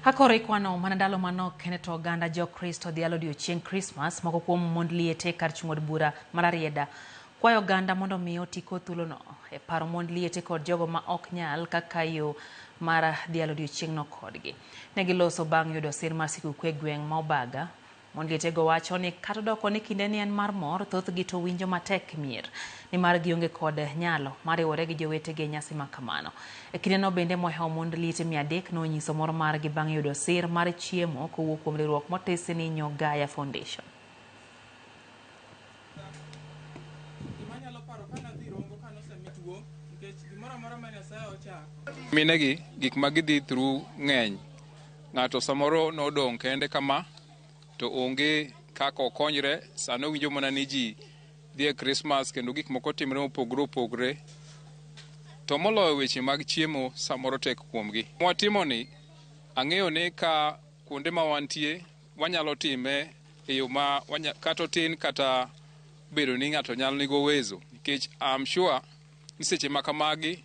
Ka koro ikwano mana ndalo manok kende to oganda jokristo dhialo odiochieng' Krismas, moko kuom mond liete kar chung' od bura ma Rarieda kwayo oganda mondo mi oti kod thuolono e paro mond liete kod jogo ma ok nyal kaka yo mar dhialo odiochieng'no kodgi. Ne giloso bang' yudo sir mar sikuku e gweng' ma Obaga. Mond lietego wacho ni kata odoko ni kindeni en mar mor, thothgi to winjo matek mier nimar gionge kod nyalo mar riwore gi jowetegi e nyasi ma kamano. E kindeno bende mohewo mond liete 300 nonyiso mor margi bang' yudo sir mar chiemo kowuok kuom riwruok motisi ni Nyogaya Foundation. Minegi gik ma gidhi through ng'eny. Ng'ato samoro nodong' kende kama to onge kaka okonyre, sani owinjo mana ni ji dhi e Christmas kendo gik moko timre mopogore opogore. To moloyo weche mag chiemo samoro tek kuomgi. Mwatimo ni ang'eyo ni ka kuonde ma wantie wanyalo time e yo ma kata otin kata bedo ni ng'ato nyalo nigo uwezo nikech I'm sure ni seche ma kamagi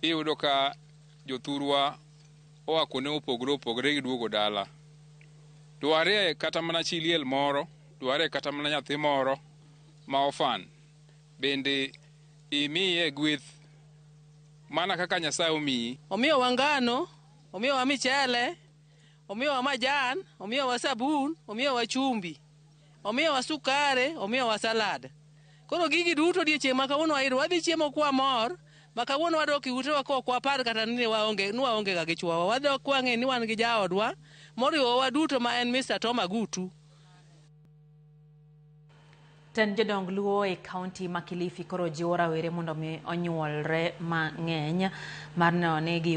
iyudo ka jothurwa oa kuonde mopogore opogore giduogo dala. Dwarie kata mana chi liel moro, dwarie kata mana nyathi moro ma orphan bende imiye gweth mana kaka Nyasaye omiyi. Omiyowa ngano, omiyowa michele, omiyowa majan, omiyowa sabun, omiyowa chumbi, omiyowa sukare, omiyowa salad. Koro gigi duto odiechieng' ma kawuono wayudo, wadhi chiemo kwamor, ma kawuono wadok e utewa ka ok wapar kata ni waonge, ni waonge ga gi chuowa. Wadok kwang'e ni wan gi jaodwa moriwowa duto ma en Mr. Tom Agutu. Tend jodong Luo e kaunti ma Kilifi koro jiwo rawere mondo mi onyuolre mang'eny mar neno ni gi